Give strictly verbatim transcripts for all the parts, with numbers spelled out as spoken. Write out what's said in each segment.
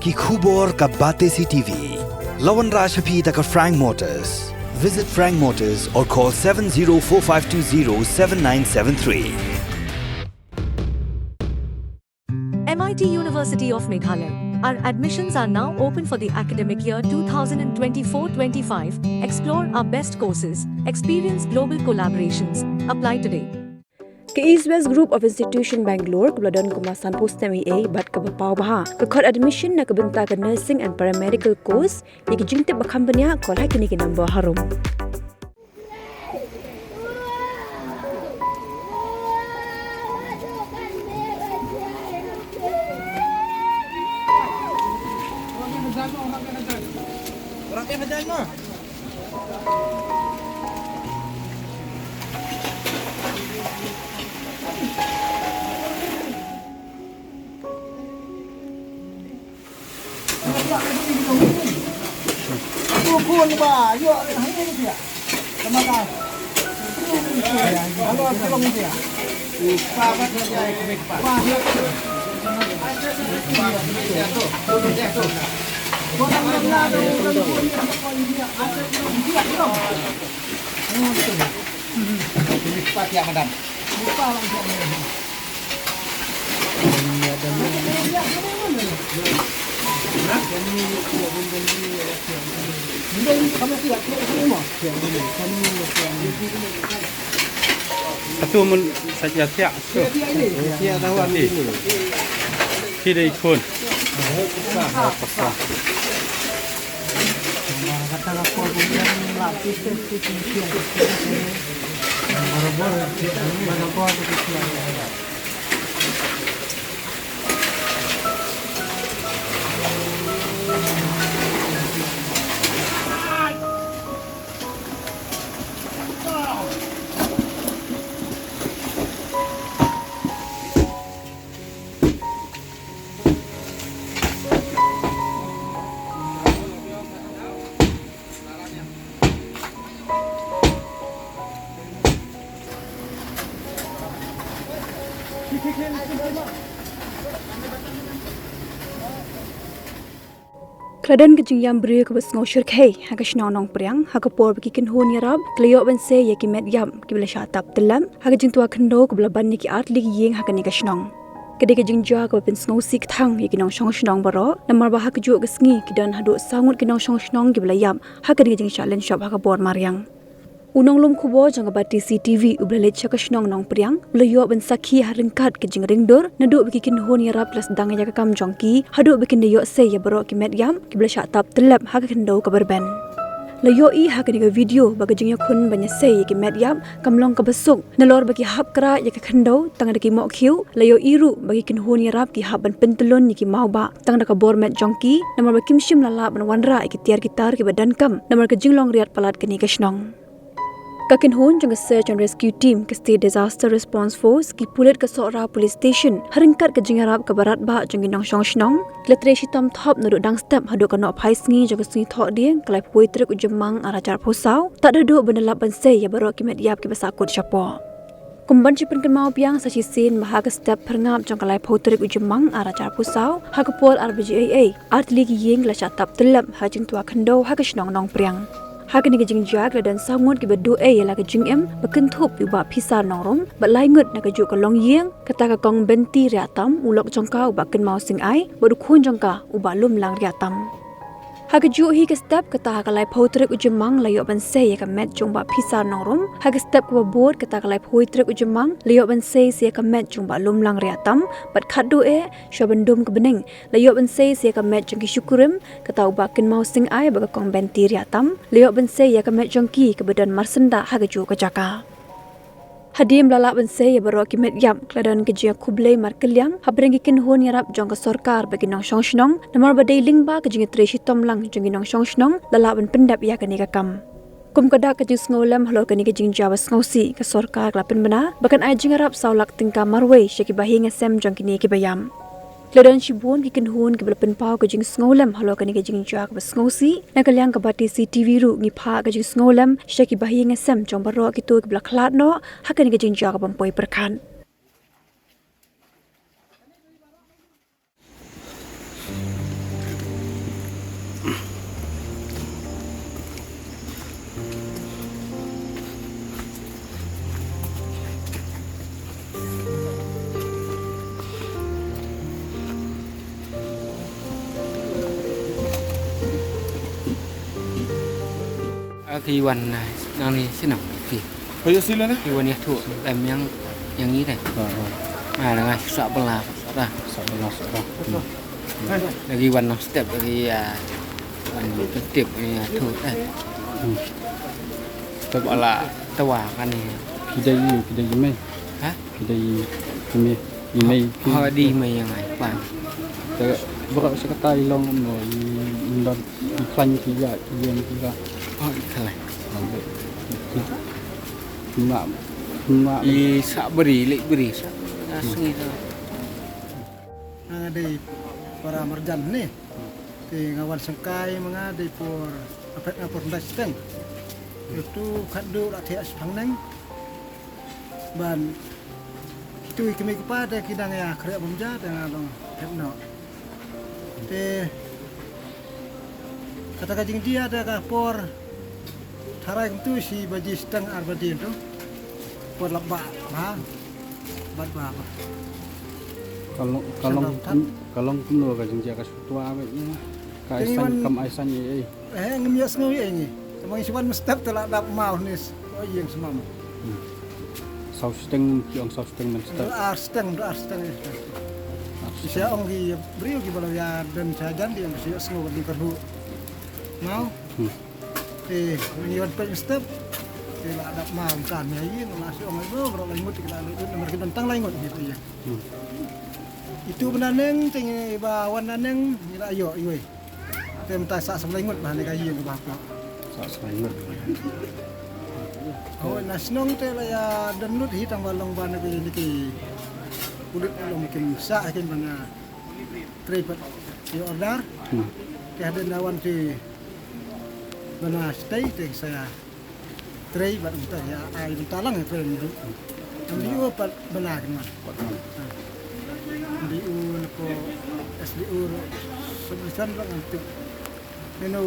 Ki khubor ka Batesi T V. La wanrah sha phi da ka Frank Motors. Visit Frank Motors or call seven zero four five two zero seven nine seven three. M I T University of Meghalaya. Our admissions are now open for the academic year two thousand twenty-four twenty-five. Explore our best courses, experience global collaborations. Apply today. Ka East West Group of Institution Bangalore, kaba la don kumba sanphew snem eiei bad kaba paw bha, ka khot admission na ka bynta ka nursing and paramedical course. Ïa ki jingtip ba kham bniah, call ha kine ki number harum. Atu mun sa ïa thiah tu. Ïa thiah dah wan. Ki dei khun. Ka la don ka jingïam briew kaba sngew shyrkhei ha ka shnong Nongpriang, ha ka por ba ki kynhun ïarap ki la ïoh ban sei ïa ki met ïap kiba la shah tap tyllep ha ka jingtwa khyndew kaba la ban ïa ki artylli ki ïing ha kane ka shnong. Ka dei ka jingjia kaba pynsngewsih kthang ïa ki nongshong shnong baroh, namar ba ha kajuh ka sngi ki don haduh saw ngut ki nongshong shnong kiba la ïap ha kane ka jingshah lynshop ha ka bor mariang. U nonglum khubor jong ka Batesi T V uba la leit sha ka shnong Nongpriang u la ïoh ban sakhi ha ryngkat ka jingring dur naduh ba ki kynhun ïarap ki la sdang ïa ka kam jong ki haduh ba kin da ïoh sei ïa baroh ki met ïap kiba la shah tap tyllep ha ka khyndew kaba rben. La ïohi ha kane ka video ba ka jingïakhun ban ïa sei ïa ki met ïap kam long kaba suk, nalor ba ki hap krah ïa ka khyndew tang da ki mohkhiew. La ïohi ruh ba ki kynhun ïarap ki hap ban pyntyllun ïa ki mawbah tang da ka bor met jong ki, namar ba kim shym la lah ban wanrah ïa ki tiar ki tar kiba donkam namar ka jinglong riat palat kane ka shnong. Ka kynhun jong ka Search and Rescue Team, ka State Disaster Response Force, ki pulit ka Sohra Police Station, ha ryngkat ka jingïarap kaba radbah jong ki nongshong shnong, ki la trei shitom thop naduh dang step haduh ka nohphai sngi jong ka sngi Thohdieng, ka laiphew tarik u Jymmang arhajar arphew saw, tad haduh ban da lap ban sei ïa baroh ki met ïap kiba sahkut shapoh. Kum ban shu pynkynmaw biang sa shisien ba ha ka step phyrngap jong ka laiphew tarik u Jymmang arhajar arphew saw, ha ka por ar baje eiei, artylli ki ïing la shah tap tyllep ha ka jingtwa khyndew ha ka shnong Nongpriang. Ha kane ka jingjia ki la don saw ngut kiba duh ei ïa la ka jingim, ba kynthup ïa u Bah Phisar Nongrum, bad lai ngut na kajuh ka longïing, kata ka Kong Benti Riahtam, u lok jong ka u Bah Kynmaw Sing Ai, bad u khun jong ka u Bah Lumlang Riahtam. Ha kajuh hi ka step, kata ha ka laiphew tarik u Jymmang la ïoh ban sei ïa ka met jong u Bah Phisar Nongrum. Ha ka step kaba bud, kata ka laiphew tarik u Jymmang la ïoh ban sei sa ïa ka met jong u Bah Lumlang Riahtam, bad khatduh eh, shuwa ban dum ka bneng, la ïoh ban sei sa ïa ka met jong ki shikurim, kata u Bah Kynmaw Sing Ai bad ka Kong Benti Riahtam. La ïoh ban sei ïa ka met jong ki kaba don marsyndah ha kajuh ka jaka. Hadien ba la lah ban sei ïa baroh ki met ïap, ka la don ka jingkhublei markylliang hapdeng ki kynhun ïarap jong ka sorkar bad ki nongshong shnong, namar ba dei lyngba ka jingtrei shitom lang jong ki nongshong shnong la lah ban pyndep ïa kane ka kam. Kum ka dak ka jingsngewlem halor kane ka jingjia ba sngewsih, ka sorkar ka la pynbna ba kan ai jingïarap saw lak tyngka marwei sha ki bahaïing hasem jong kine kiba ïap. Ki la don shibun ki kynhun kiba la pynpaw ka jingsngewlem halor kane ka jingjia kaba sngewsih. Na ka liang ka Batesi T V ruh ngi phah ka jingsngewlem sha ki bahaïing hasem jong baroh kito kiba la khlad noh ha kane ka jingjia kaba ym poi pyrkhat. Ki wan na nang ni sino ki. Pha ïoh sila na? Ki wan ïathuh lem ïa ngi dei. Ha, ha. Ah, la nga sah bela sah. Sah bela sah. Hmm. La ki wan nang step la ki, ah, wan tip ïathuh dei. Hmm. Step ala tawa kan ni. Ki dei, ki dei mei. Ha? Ki dei i mei, i mei ki. Ha, dei i mei ïa nga i pa. Te baroh shi katta i long mo, i ndon, i khlaiñ ki ïa, i ïeng ki ïa. Oh, i khlaiñ. Ki ma, ki ma. I sah bri, leit bri sah. Nga sngew. Nga dei para marjan ne. Te nga wan shangkai ma nga dei por, nga phet nga por ndai shiteng. Te tu khatduh la thiah shipang neng. Ban kitu i kmie ki kpa te ki dang ïa khreh bym ja te nga long phet noh. Te kata ka jingjia te ka por tharai kumtu shi baje shiteng ar baje tu. Por lap ba ba bat ba ba. Ka long, ka long, ka long kumno ka jingjia ka shu twa ba ïa. Ka ai san kam ai san ïa. Eh, ngam ïohsngew ïa ngi. Tang ba ngi shu wan mynstep te la dap maw ne. Oh, ïeng sumam. Hmm. Saw shiteng, ki ong saw shiteng mynstep. Ar shiteng, ar shiteng. Ar shiteng. Sha ong ki briew kiba la ïa don sha jan ki ong shu ïohsngew ka ding ka ruh. Maw. Hmm. Te ngi wan peit mynstep. Te la dap maw mynta ne ïeng la shu ong ai bro, bro lai ngut ki la lai ngut, namar ki don tang lai ngut ngi ïeng. Hmm. Itu ba naneng te ngi ba wan naneng ngi la ïoh iwei. Te mynta sah saw lai ngut ba ne ka ïing ba hapoh. Sah saw lai ngut. Oh, na shnong te la ïa don lut hi tang ba long ba ne ki, ne ki pulit long kin sah kin ba na trei pat ïa order. Hmm. Te hadien da wan te ba na stay te sa ïa trei bad mynta ïa ai mynta lang ïa trei mynta. M D O pat bna kin wan. Pat wan. Ha. M D O ne ko S D O sub division ba ngan tip. Mano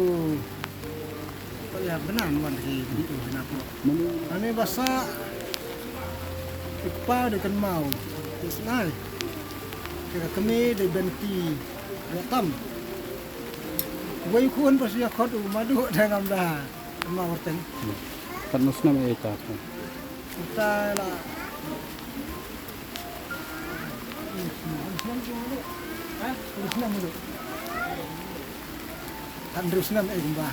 pat ïa bna wan ki M D O na ko. Mano. Ani ba sah i kpa de kan mau. Te snai. Te ka kmie de benti. Ïa tam. Wei khun pas ïa khot u madu da ngam da. Ma warteng. Hmm. Katno snem ïa ita? Ita la. Hynriew snem ïa kumba.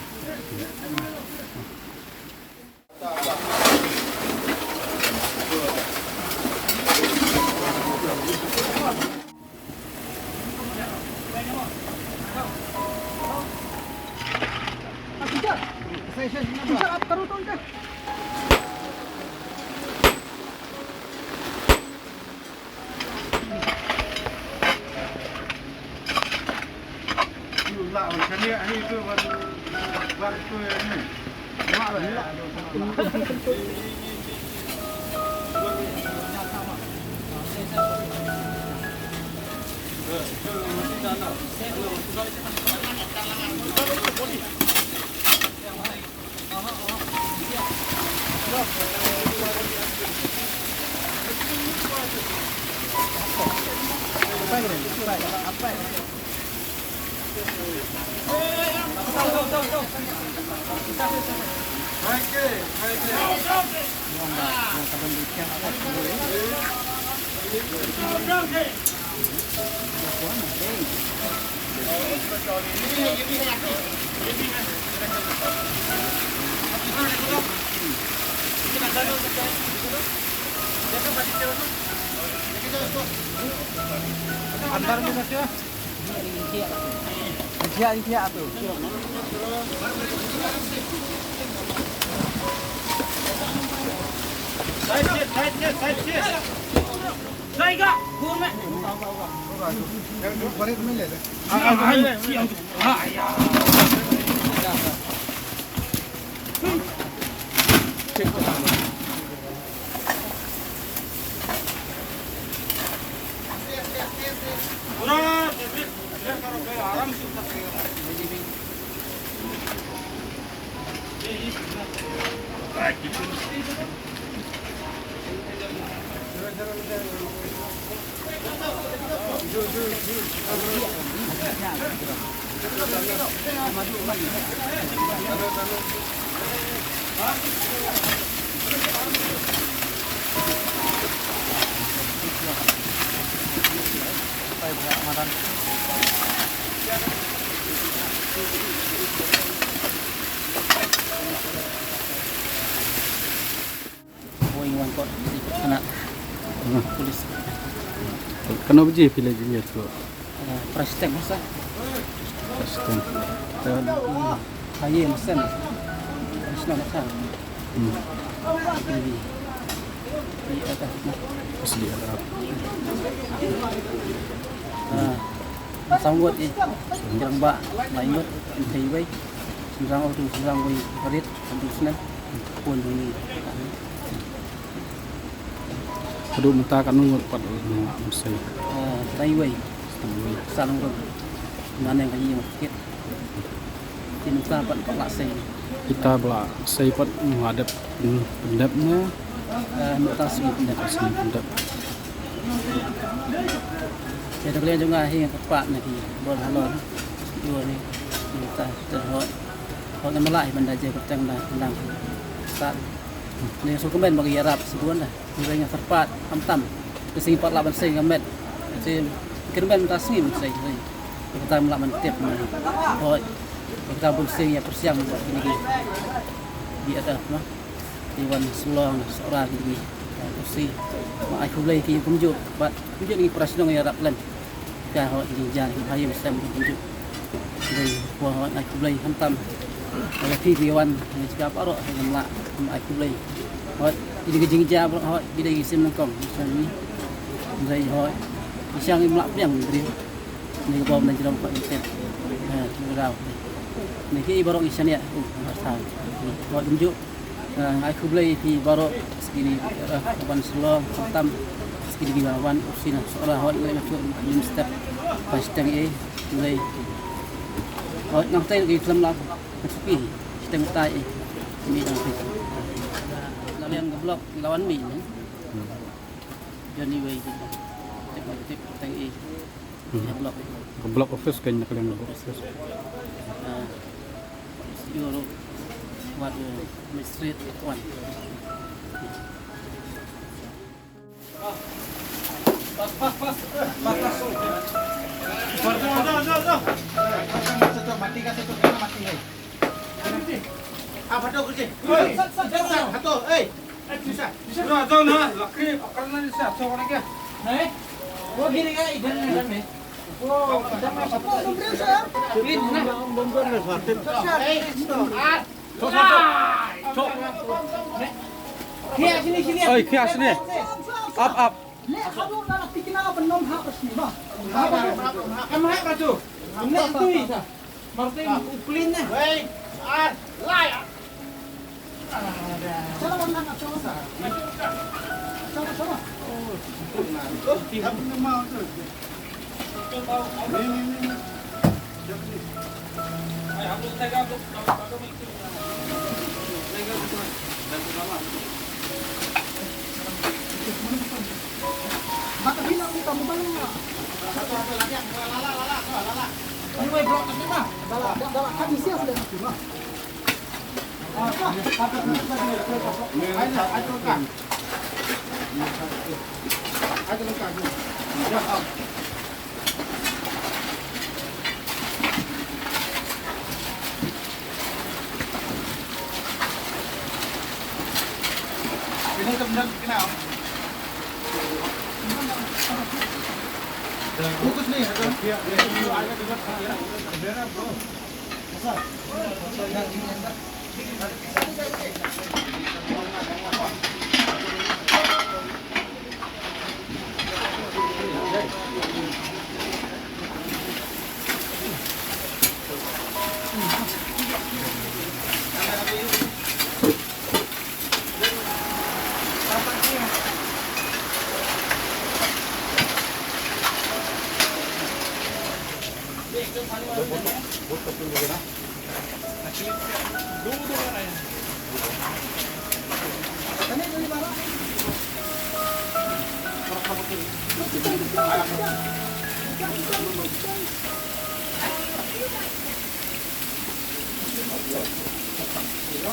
अंदर में रखे। India, India tu. Side से, side से, side से। जाएगा, घूम में। बड़े में ले ले। Oi, wan kot kena polis. Kano baje phi la jied ko? Presteng masa. Presteng. Aye mesen. Presteng masa. Hmm. Ini. Ini ada. Asli ada. Ah. Sawut eh. Jrang ba, laingut, entai wei. Jrang autu, jrang wei, rit, entu senen. Pun ini. Haduh mynta katno ngut pat u sei? Entai wei. Entai wei. Salong ko. Mana yang kaji masjid. Kita pat la sei. Kita ba la sei pat ngadep, hmm, dep ne. Mynta sngi dep. Sngi dep. Ïa, da ka liang jong nga hi nga kyrpad na ki bor halor. Ïa ni. Mynta te hoi. Hoi nga mala hi ban da je kyrteng da kyrteng. Stad. Ni shu kmen ba ki ïarap sibun da. Ngi nga kyrpad khamtam. Te sngi pat lah ban sei nga met. Te kyrmen mynta sngi ban sei. Kata mlah ban tip. Hoi. Kata bun sei ïa pyrshang ba kine ki. Ki ada mah. Ki wan Shillong, Sohra kine ki. Usi. Ma ai khublei ki kumjuh. Bad kumjuh ngi para shnong ïarap lem. Ka hoi ki jingja ki ba ïa sem kumjuh. Dei, wa hoi ai khublei khamtam. Ïa phi ki wan, ngi jaka baroh, ngi mlah, ngi ai khublei. Hoi, ki dei ki jingja baroh, hoi, ki dei ki sim nyngkong, sim ni. Dei, hoi, ki shang ngi mlah pdiang, dei. Ni ka bom na jrong pat ngi tip. Ha, ngi rau. Ni ki baroh ki shaniah, uh, ngi rasa. Hoi, kumjuh. Ah, ai khublei phi baroh, ski ni, ah, wan Shillong, khamtam, ski ni wan, wan, usi na, Sohra hoi, ngi mah tu, ni step, pas teng eh, khublei. Hoi, nang teng ki film lah, kan sepi, steng tai eh, mi nang teng. Na liang ka blok, lawan mi ni. Johnny Way, tip, tip, teng eh. Hmm. Block. Ka block office kan, na ka liang block office. Ah, Euro, what, uh, Street one. Pas, pas, pas. Pas, pas. Jom, jom, jom, jom. Mati ka tu, tu kena mati, eh. Apa tu kerja? Sat, sat, sat. Satu, eh. Sisa. Sisa. Jom, jom, nah. Laki, apa kerana ni sisa? Jom, lagi. Nah, eh. Oh, gini kan, idan, idan, eh. Oi, khia sini. Ap, ap. Martin, u clean ne. Wei, ar, lai.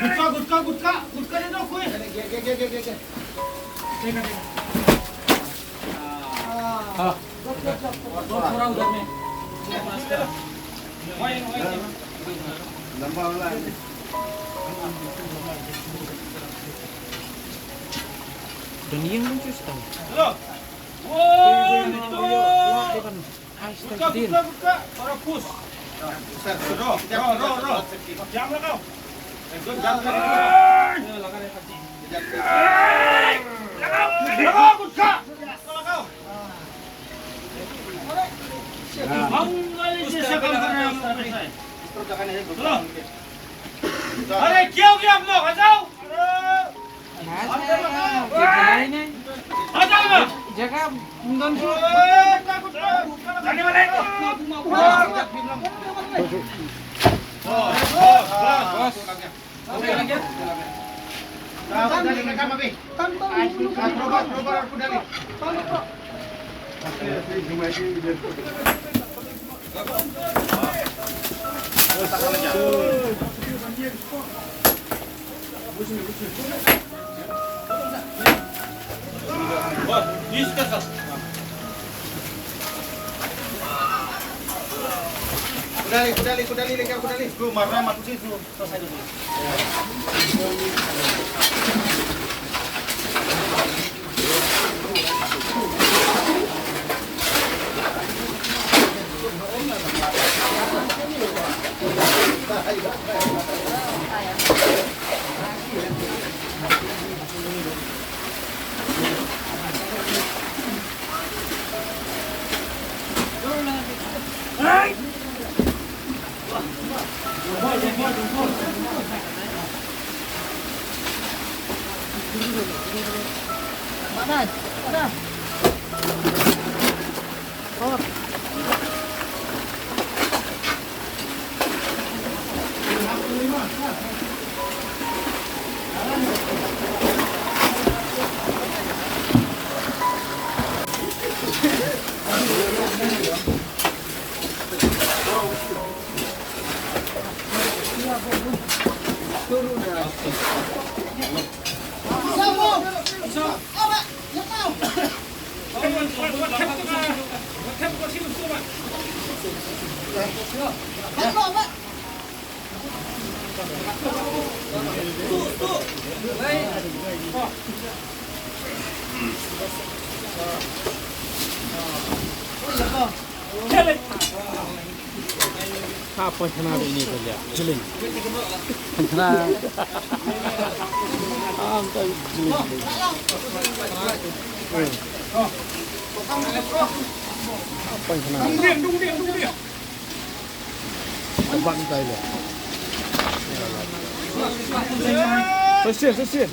गुटखा, गुटखा, गुटखा, गुटखा दे दो कोई। हाँ। और थोड़ा उधर में। लंबा वाला है। Daniel muncul setahun. Hello. Woi, itu. Gutka, gutka, gutka. Para push. Ro, ro, ro, ro. Jam lah kau. Jam lah. Lagao, gutka. Lagao. Bang, kali je sa kam kar rahe hain. Hello. अरे, क्या हो गया आप लोग? आ जाओ। आ जाओ ना। जगह, जाने वाले। बस, बस, बस। Kudali, kudali, kudali, leka kudali. Ku marna matu situ. Ha, paikana dei ni ka liah. Jling. Paikana. Ah, ka jling. Ha, paikana. Ka bang tai liah. Sa sien, sa sien.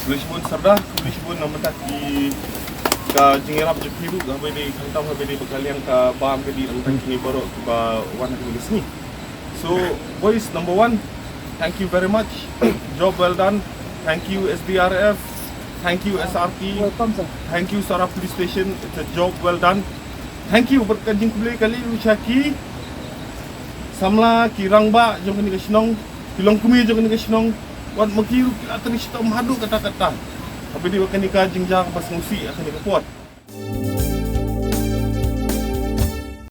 Khublei shibun Sardar, khublei shibun na mynta ki ka jingïarap jong phi ruh, haba dei khamtam haba dei ba ka liang ka bam ka dih na mynta kine baroh kiba wan ha kine ki sngi. So, boys, number one, thank you very much. Job well done. Thank you, S D R F. Thank you, S R P. Welcome, sir. Thank you, Sara Police Station. It's a job well done. Thank you. Bad ka jingkhublei ka lei ruh sha ki samla, ki rangbah jong kane ka shnong, ki longkmie jong kane ka shnong. Wat ma ki ruh ki la trei shitom haduh katta katta. Haba dei ba kane ka jingjia kaba sngewsih ha kane ka por.